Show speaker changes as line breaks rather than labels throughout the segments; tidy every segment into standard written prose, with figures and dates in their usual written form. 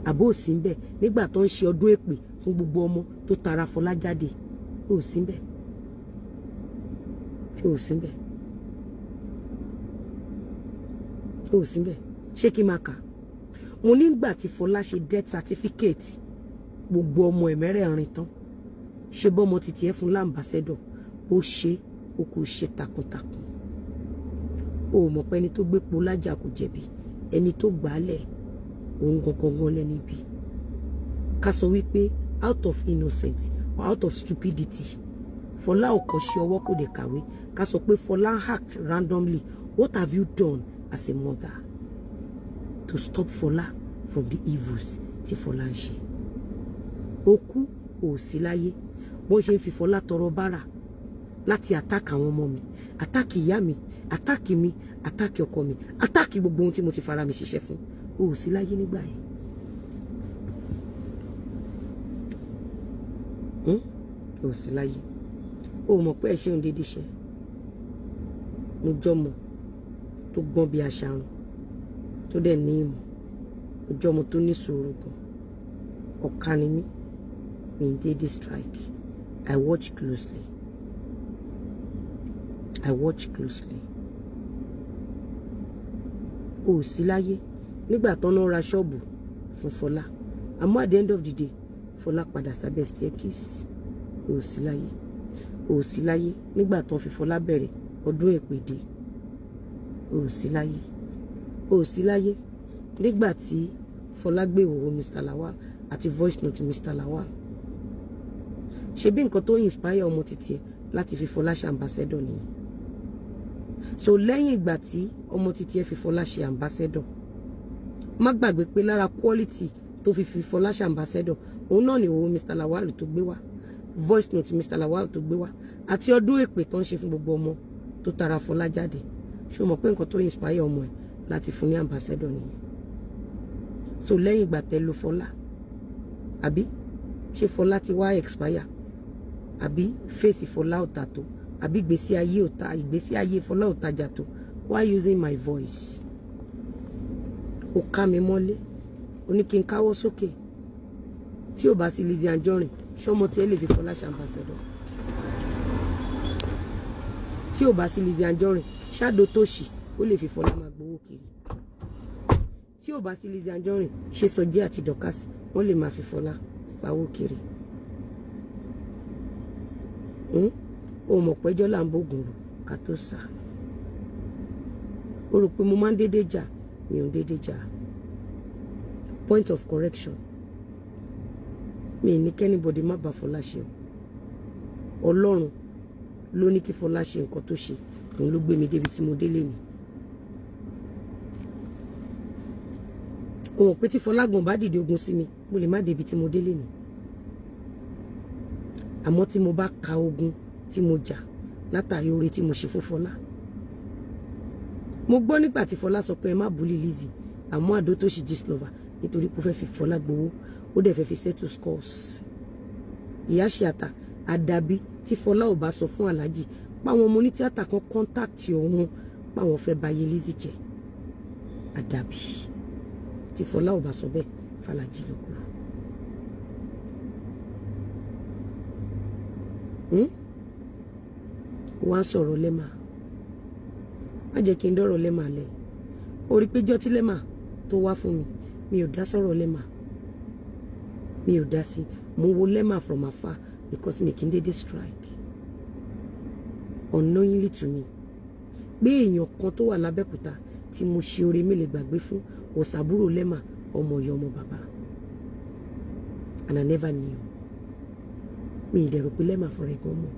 Àbó ò sí ń bẹ̀ nígbà tó ń ṣe ọdún èpè fún gbogbo ọmọ tó tara Fọlá jáde? Ò sí ń bẹ̀? Ò sí ń bẹ̀? Ò sí ń bẹ̀? Ṣé kí n máa kà? Mo nígbà tí Fọlá ṣe death certificate gbogbo ọmọ ẹ̀ mẹ́rẹ̀ẹ̀rin tán, ṣe bọ́mọ títí ẹ̀ fún l'ambassador, ó ṣe ó kò ṣe takuntakun. O mọ̀ pé ẹni tó gbépo lájà kò jẹ̀bi, ẹni tó gbà á lẹ̀ òun gangan lẹ́ni ibi. Ká sọ wípé out of innocence or out of stupidity, Fọlá ò kọ́ ṣe ọwọ́, kò dé kàwé. Ká sọ pé Fọlá act randomly. What have you done as a mother to stop Fọlá from the evils tí Fọlá ń ṣe? Ó kú, ò sí láyé bọ́n ṣe ń fi Fọlá tọrọ bárà láti attack àwọn ọmọ mi, attack ìyá mi, attack mi, attack ọkọ mi, attack gbogbo ohun tí mo ti fara mi ṣiṣẹ́ fún. O ò sí láyé nígbà yẹn. O ò sí láyé. O mọ̀ pé ẹ ṣe òun déédéé ṣe. Mo jọmọ tó gbọ́n bí aṣarun, tó dẹ̀ ní ìmọ̀. Mo jọmọ tó ní sùúrù gan. Ọ̀ka ni mí, mi ń déédéé strike. I watch closely. I watch closely. O ò sí láyé nígbà tó ń ra ṣọ́ọ̀bù fún Fọlá, àmọ́ at the end of the day, Fọlá padà sábẹ́ staircase. O ò sí láyé. O ò sí láyé nígbà tó ń fi Fọlá bẹ̀rẹ̀ ọdún èpèdè. O ò sí láyé. O ò sí láyé nígbà tí Fọlá gbé ìhòòhò Mr. Lawal àti voice note Mr. Lawal. Ṣebí nǹkan tó inspire ọmọ títí ẹ láti fi Fọlá ṣe ambassador nìyẹn. So lẹ́yìn ìgbà tí ọmọ títí ẹ fi Fọlá ṣe ambassador, má gbàgbé pé lára quality tó fi Fọlá ṣe ambassador, òun náà ni òun Mr. Lawal tó gbé wá, voice note Mr. Lawal tó gbé wá, àti ọdún èpè tó ń ṣe fún gbogbo ọmọ tó tara Fọlá jáde. Ṣé o mọ̀ pé nǹkan tó inspire ọmọ ẹ láti fún ní ambassador nìyẹn? So lẹ́yìn ìgbà tẹ́ lo Fọlá, àbí ṣé Fọlá ti wá expire? Àbí fèsì Fọlá ò tà tó? Àbí ìgbésí ayé ò ta? Ìgbésí ayé Fọlá ò tajà tó? Why using my voice? Ó ká mi mọ́lé, ó ní kí n káwọ́ sókè. Tí ò bá sí Lizzy Anjorin, ṣọmọ tí ẹ lè fi Fọlá ṣe ambassador? Tí ò bá sí Lizzy Anjorin, ṣáàdó tòṣì ó lè fi Fọlá máa gbowó kiri? Tí ò bá sí Lizzy Anjorin, ṣe Sọjí àti Dorcas wọ́n lè máa fi Fọlá pawó kiri? O mọ̀ pẹ́jọ́ là ń bògùn rò ká tó sà. O rò pé mo máa ń dédé jà? Mi ò ń dédé jà. Point of correction: mi ní k'anybody má bá Fọlá ṣe o. Ọlọ́run ló ní kí Fọlá ṣe nǹkan tó ṣe, òun ló gbé mi débi tí mo délé ni. O mọ̀ pé tí Fọlá gan bá dìde ogun sí mi, mo lè má débi tí mo délé ni. Àmọ́ tí mo bá ka ogun tí mo jà látàrí oore tí mo ṣe fún Fọlá, mo gbọ́ nígbà tí Fọlá sọ pé ẹ má bully Lizzy, àmọ́ àdó tó ṣì Gistlover nítorí pé ó fẹ́ fi Fọlá gbowó, ó dẹ̀ fẹ́ fi settle scores. Ìyá ṣe àtà àdàbí tí Fọlá ò bá sọ fún Aláàjì páwọn ọmọ onítíátà kan contact òun páwọn fẹ́ bayé Lizzy jẹ́. Àdàbí tí Fọlá ò bá sọ bẹ́ẹ̀ f'Aláàjì ló kù. Wá sọ̀rọ̀ lẹ́mà, má jẹ́ kí n dọ̀rọ̀ lẹ́mà lẹ̀. Ó rí pé jọ́ tí lẹ́mà tó wá fún mi, mi ò dá sọ̀rọ̀ lẹ́mà, mi ò dá sí. Mo wo lẹ́mà from afar because mi kì í dédé strike. Unknowingly to me, pé èèyàn kan tó wà lábẹ́kúta tí mo ṣe oore mi lè gbàgbé fún òsàbúrò lẹ́mà, ọmọ ìyá ọmọ bàbá, and I never knew. Mi ì dẹ̀rù pé lẹ́mà fúnra ẹ̀ gan mọ̀.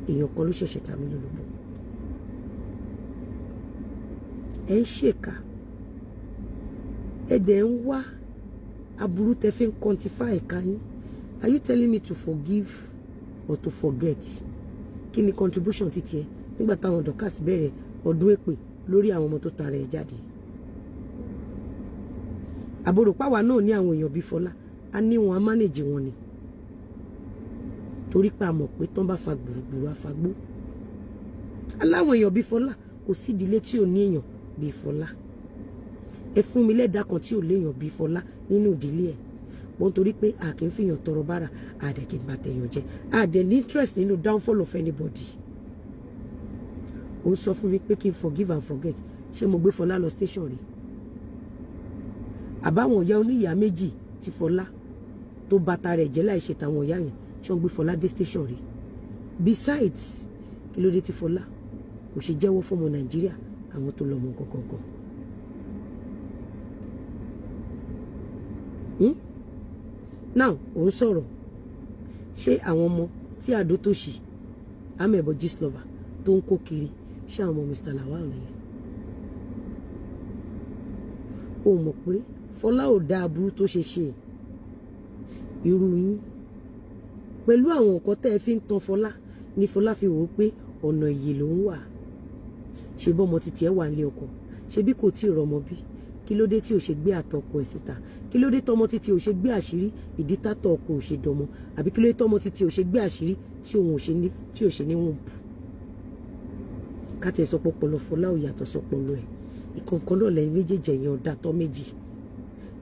Èèyàn kan ló ṣẹ̀ṣẹ̀ ta mí lólobó. Ẹ ń ṣèkà, ẹ dẹ̀ ń wá aburú tẹ fi ń quantify ẹ̀ka yín. Are you telling me to forgive or to forget? Kí ni contribution títí ẹ nígbà táwọn Dorcas bẹ̀rẹ̀ ọdún èpè lórí àwọn ọmọ tó tara ẹ̀ jáde? Àbúrò páwa náà ní àwọn èèyàn bíi Fọlá, a ní wọn, a manage wọn ni, torí pé a mọ̀ pé tán bá fa gbùrùgbùrù àfagbó. Aláwọn èèyàn bíi Fọlá, kò sí ìdílé tí ò ní èèyàn bíi Fọlá. Ẹ fún mi lẹ́dàá kan tí ò léèyàn bíi Fọlá nínú ìdílé ẹ̀ wọ́n, torí pé a kì í fìyàn tọrọ bára, a dẹ̀ kì í bá tẹ̀yàn jẹ́, a dẹ̀ ní interest nínú downfall of anybody. Ó ń sọ fún mi pé kí n forgive and forget. Ṣé mo gbé Fọlá lọ station rí? Àbáwọn ìyá oníyàá méjì ti Fọlá tó bàtà rẹ̀ jẹ́ láì ṣe tàwọn ìyá yẹn, ṣé wọ́n gbé Fọlá dé station rí? Besides, kí ló dé tí Fọlá kò ṣe jẹ́wọ́ fọ́mọ Nàìjíríà àwọn tó lọ́mọ gangan? Now òun sọ̀rọ̀, ṣé àwọn ọmọ tí Àdótòṣì Amẹ̀bọ Gistlover tó ń kó kiri, ṣé àwọn ọmọ Mr. Lawal nìyẹn? O mọ̀ pé Fọlá ò dá aburú tó ṣe ṣe irú yín pẹ̀lú àwọn nǹkan tẹ́ ẹ fi ń tan Fọlá ní Fọlá fi wò ó pé ọ̀nà ìyè ló ń wà. Ṣe bọ́mọ títí ẹ wà nílé ọkọ, ṣe bí kò tí ì rọmọ bí? Kí ló dé tí ò ṣe gbé àtọkọ ẹ síta? Kí ló dé tọmọ títí ò ṣe gbé àṣírí ìdí tátọ ọkọ ò ṣe dọmọ? Àbí kí ló dé tọmọ títí ò ṣe gbé àṣírí tí òun ò ṣe ní, tí ò ṣe ní wọ́n bù? Káti ẹ̀ sọ pọpọlọ Fọlá ò yàtọ̀ sọpọlọ ẹ̀, ìkọ̀ọ̀kan náà lẹ́yìn méjèèjì, ẹ̀yìn ọ̀dà tọ́ méjì.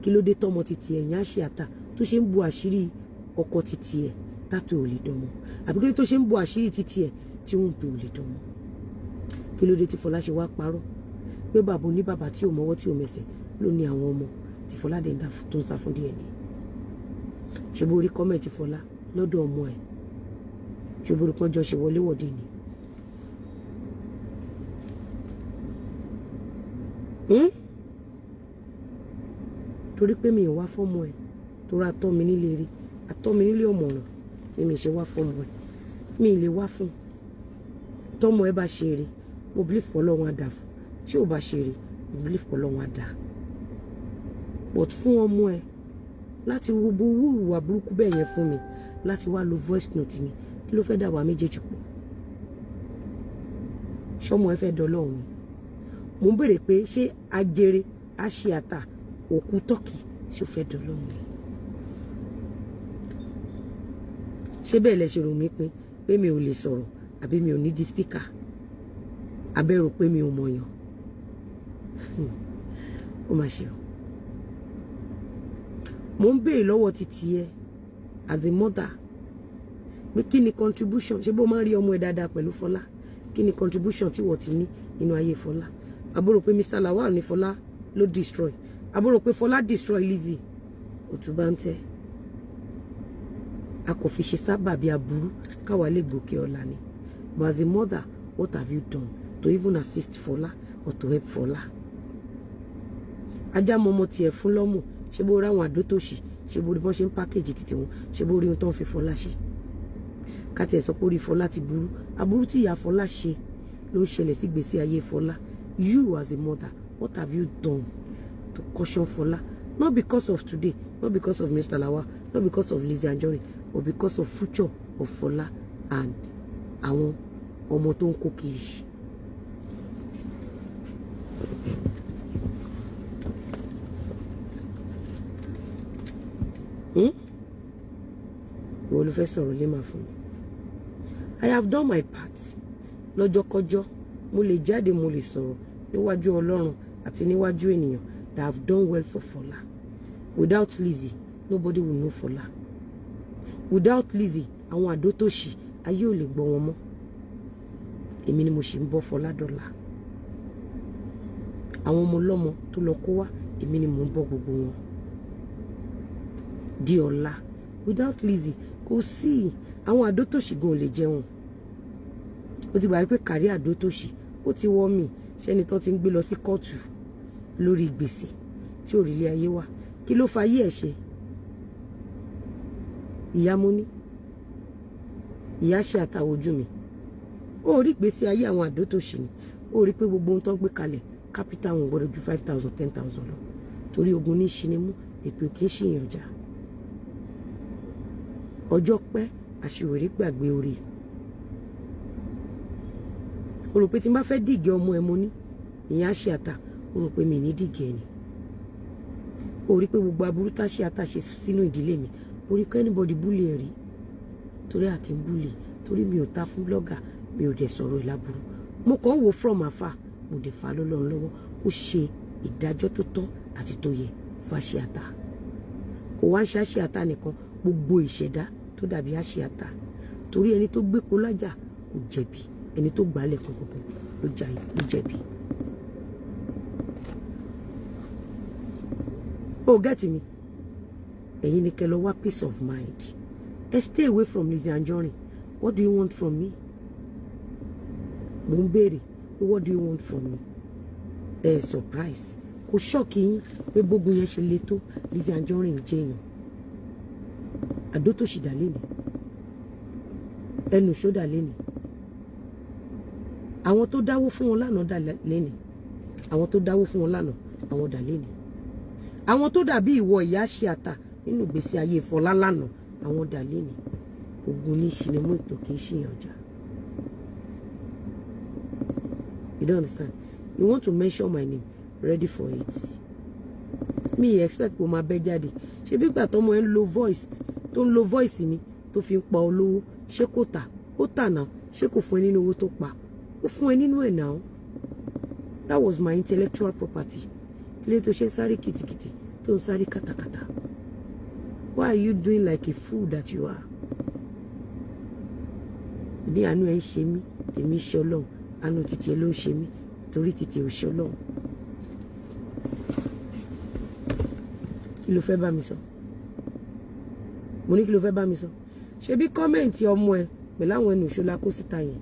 Kí ló dé tọmọ títí ẹ̀yìn àṣẹ àtà tó ṣe ń bu àṣírí ọkọ títí ẹ̀ tátò ò lè dọmọ? Àbí kí ló dé tó ṣe ń bu àṣírí títí ẹ̀ tí wọ́n pè ò lè dọmọ? Kí ló dé tí Fọlá ṣe wá parọ́ pé bàbá oníbàbà tí ò mọwọ́ tí ò mẹsẹ̀ ló ní àwọn ọmọ tí Fọlá dẹ̀ ń dá tó ń sá fún DNA? Ṣe bó rí comment Fọlá lọ́dọ̀ ọmọ ẹ̀? Ṣe bó rí pọ́njọ́ ṣe wọléwọ̀de ni? Torí pé mi ò wá fọ́mọ ẹ̀, torí atọ́ mi nílé rí, atọ́ mi nílé ọ̀mọ̀ràn ni mi ṣe wá fọ́mọ ẹ̀. Mi ì lè wá fún tọ́mọ ẹ. Bá ṣe rí, mo believe pé Ọlọ́run á dà fún. Tí ò bá ṣe rí, mo believe pé Ọlọ́run á dà. But fún ọmọ ẹ láti wo gbogbo wúrùwà burúkú bẹ́ẹ̀ yẹn fún mi, láti wá lo voice note mi, kí ló fẹ́ dà wá méjèèjì pọ̀? Ṣọmọ ẹ fẹ́ dọlọ́run ni? Mo ń béèrè pé ṣé ajere aṣíata òkú tọ́kì ṣó fẹ́ dọlọ́run ni? Ṣé bẹ́ẹ̀ lẹ ṣe rò mí pin pé mi ò lè sọ̀rọ̀, àbí mi ò ní di speaker, abẹ́rò pé mi ò mọ̀yàn? Ó mà ṣe o. Mo ń béèrè lọ́wọ́ títí ẹ as a mother pé kí ni contribution? Ṣé bó máa ń rí ọmọ ẹ dáadáa pẹ̀lú Fọlá? Kí ni contribution tí wọ́n ti ní nínú ayé Fọlá? Àbúrò pé Mr. Lawal ní Fọlá ló destroy, àbúrò pé Fọlá destroy Lizzy. Òtún bá ń tẹ́ a kò fi ṣe sábàbí aburú káwa lè gòkè ọ̀la ni. But as a mother, what have you done to even assist Fọlá or to help Fọlá? Ajá mọ ọmọ tiẹ̀ fún lọ́mù. Ṣé bó ráwọn àdótòṣì? Ṣé bó rí bọ́n ṣe ń pákéjì títí wọn? Ṣé bó rí ohun tó ń fi Fọlá ṣe? Ká tiẹ̀ sọ pé orí Fọlá ti burú, aburú tí ìyá Fọlá ṣe ló ń ṣẹlẹ̀ sí gbèsè ayé Fọlá. You as a mother, what have you done to caution Fọlá? Not because of today, not because of Mr. Lawal, not because of Lizzy Anjorin, but because of future of Fọlá and àwọn ọmọ tó ń kó kiri. Ìwọ ló fẹ́ sọ̀rọ̀ lé máa fún mi. I have done my part. Lọ́jọ́kọ́jọ́ mo lè jáde, mo lè sọ̀rọ̀ níwájú Ọlọ́run àti níwájú ènìyàn that have done well for Fọlá. Without Lizzy, nobody will know Fọlá. Without Lizzy, àwọn àdótòṣì ayé ò lè gbọ́ wọn mọ́. Èmi ni mo sì ń bọ́ Fọlá dọ́là. Àwọn ọmọ ọlọ́mọ tó lọ kó wá, èmi ni mò ń bọ́ gbogbo wọn di ọ̀la. Without Lizzy, kò sí àwọn àdótòṣì gan ò lè jẹun. Ó ti gbà wípé kárí àdótòṣì ó ti wọ́ mi ṣẹ́ni tó ti ń gbé lọ sí kóòtù lórí gbèsè tí ò rí ilé ayé wà. Kí ló fa ayé ẹ̀ ṣe? Ìyá mo ní ìyá ṣe àtàwọn ojú mi, ó rí ìgbésí ayé àwọn àdótòṣì ni. Ó rí pé gbogbo ohun tó ń gbé kalẹ̀, capital wọn gbọ́dọ̀ ju 5,000, 10,000 lọ, torí ogun ní í ṣe ni mú èpè kì í ṣìyàn jà. Ọjọ́ pẹ́, àṣìwèrè gbàgbé orí. O rò pé tí n bá fẹ́ dìgẹ́ ọmọ ẹ, mo ní ìyẹn á ṣe àtà. O rò pé mi ní dìgẹ́ ni? O rí pé gbogbo aburú tá ṣe àtà ṣe sínú ìdílé mi, o rí pé anybody bully ẹ̀ rí? Torí àkí ń bully, torí mi ò ta fún blogger, mi ò dẹ̀ sọ̀rọ̀ ìlàburú. Mo kàn ń wò from afar, mo dẹ̀ fà lọ́lọ́run lọ́wọ́ kó ṣe ìdájọ́ tó tọ́. àti tó yẹ fáṣíàtà. Kò wá ṣe àṣìàtà nìkan, gbogbo ìṣẹ̀dá tó dàbí àṣìàtà, torí ẹni tó gbépo lájà kò jẹ̀bi, ẹni tó gbálẹ̀ kankan ló jẹ̀bi. O get me? Ẹ̀yin ni kẹ́ lọ wá peace of mind. Ẹ stay away from Lizzy Anjorin. What do you want from me? Mo ń béèrè pé, what do you want from me? Ẹ surprise, kò shock yín pé bógun yẹn ṣe le tó, Lizzy Anjorin ń jẹyàn àdó tó ṣì dà lẹ́nu ẹnu ṣódà lẹ́nu. Àwọn tó dáwó fún wọn lánàá dà lẹ́nu, àwọn tó dáwó fún wọn lánàá, àwọn dà lẹ́nu. Àwọn tó dàbí ìwọ ìyá ṣe àtà nínú ìgbésí ayé Fọlá lánàá, àwọn dà lẹ́nu. Ogun ní sinimá ètò kì í ṣìyàn jà. You don't understand. You want to mention my name, ready for it. Mi expect kó máa bẹ́ jáde. Ṣé bí gbà tọmọ ẹ ń lo voice, tó ń lo voice mi tó fi ń pa olówó, ṣé kò tà? Ó tà náà. Ṣé kò fún ẹ nínú owó tó pa? Ó fún ẹ nínú ẹ̀ náà. That was my intellectual property. Kí ló tó ṣe ń sáré kìtìkìtì, tó ń sáré kàtàkàtà? Why are you doing like a fool that you are? Ní àánú ẹ ń ṣe mí, tèmi ṣe Ọlọ́run. Àánú títí ẹ ló ń ṣe mí, torí títí ò ṣe Ọlọ́run. Kí ló fẹ́ bá mi sọ? Mo ní, kí ló fẹ́ bá mi sọ? Ṣebí comment ọmọ ẹ pẹ̀lú àwọn ẹnu ìṣó la kó síta yẹn.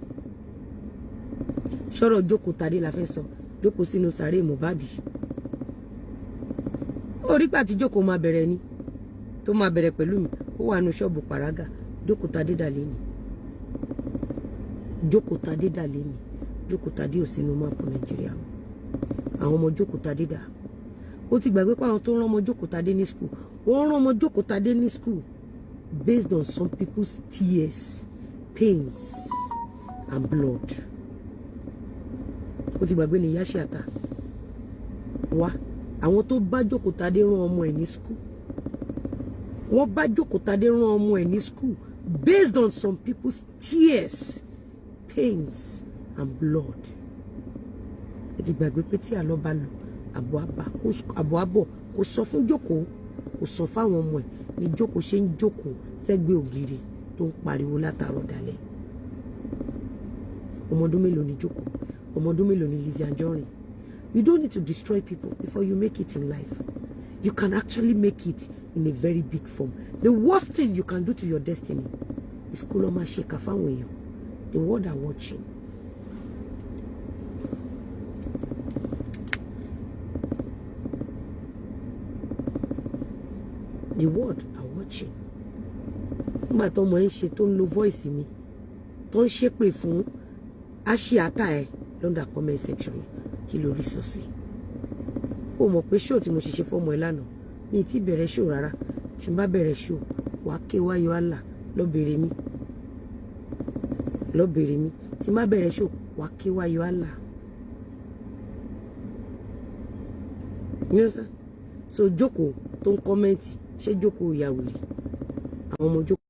Ṣọ́rọ̀ jókòó tadé la fẹ́ sọ, jókòó sínú sàárè Mohbad. Orí pàtí jókòó máa bẹ̀rẹ̀ ni tó máa bẹ̀rẹ̀ pẹ̀lú mi, ó wà nù ṣọ́ọ̀bù pàrágà. Jókòó tadé dà lé ni, jókòó tadé dà lé ni. Jókòó tadé ò sínú map Nàìjíríà. Àwọn ọmọ jókòó tadé dà? Ó ti gbàgbé pé àwọn tó ń rán ọmọ jókòó tadé ní school, wọ́n rán ọmọ jókòó tadé ní school based on some people's tears, pains and blood. Ó ti gbàgbé ní Yáṣíàtà wá. Àwọn tó bá jókòó tadé rán ọmọ ẹ̀ ní school, wọ́n bá jókòó tadé rán ọmọ ẹ̀ ní school based on some people's tears, pains and blood. Ẹ ti gbàgbé pé tí àlọ́ bá lọ, àbọ̀ àbọ̀ kò sọ fún jókòó, kò sọ fáwọn ọmọ ẹ̀ ní jókòó ṣe ń jókòó sẹ́gbẹ́ ògiri tó ń pariwo látàárọ̀ dalẹ́. Ọmọ ọdún mélòó ni jókòó? Ọmọ ọdún mélòó ni Lizzy Anjorin? You don't need to destroy people before you make it in life. You can actually make it in a very big form. The worst thing you can do to your destiny is kó lọ máa ṣèkà fáwọn èèyàn. The world are watching. The world are watching. Nígbà tó ọmọ ẹ ń ṣe, tó ń lo voice mi, tó ń ṣépè fún aṣíata ẹ lọ́ndà comment section yẹn, kí ló rí sọ sí? Ó mọ̀ pé show tí mo ṣe ṣe fọ́mọ ẹ lánàá, mi ti bẹ̀rẹ̀ show rárá. Tí n bá bẹ̀rẹ̀ show, wàá ké wáyé wàhálà. Lọ bèrè mi, lọ bèrè mi. Tí n bá bẹ̀rẹ̀ show, wàá ké wáyé wàhálà. You know, sir? So jókòó tó ń comment, ṣé jókòó ìyàwó rẹ̀, àwọn ọmọ jókòó.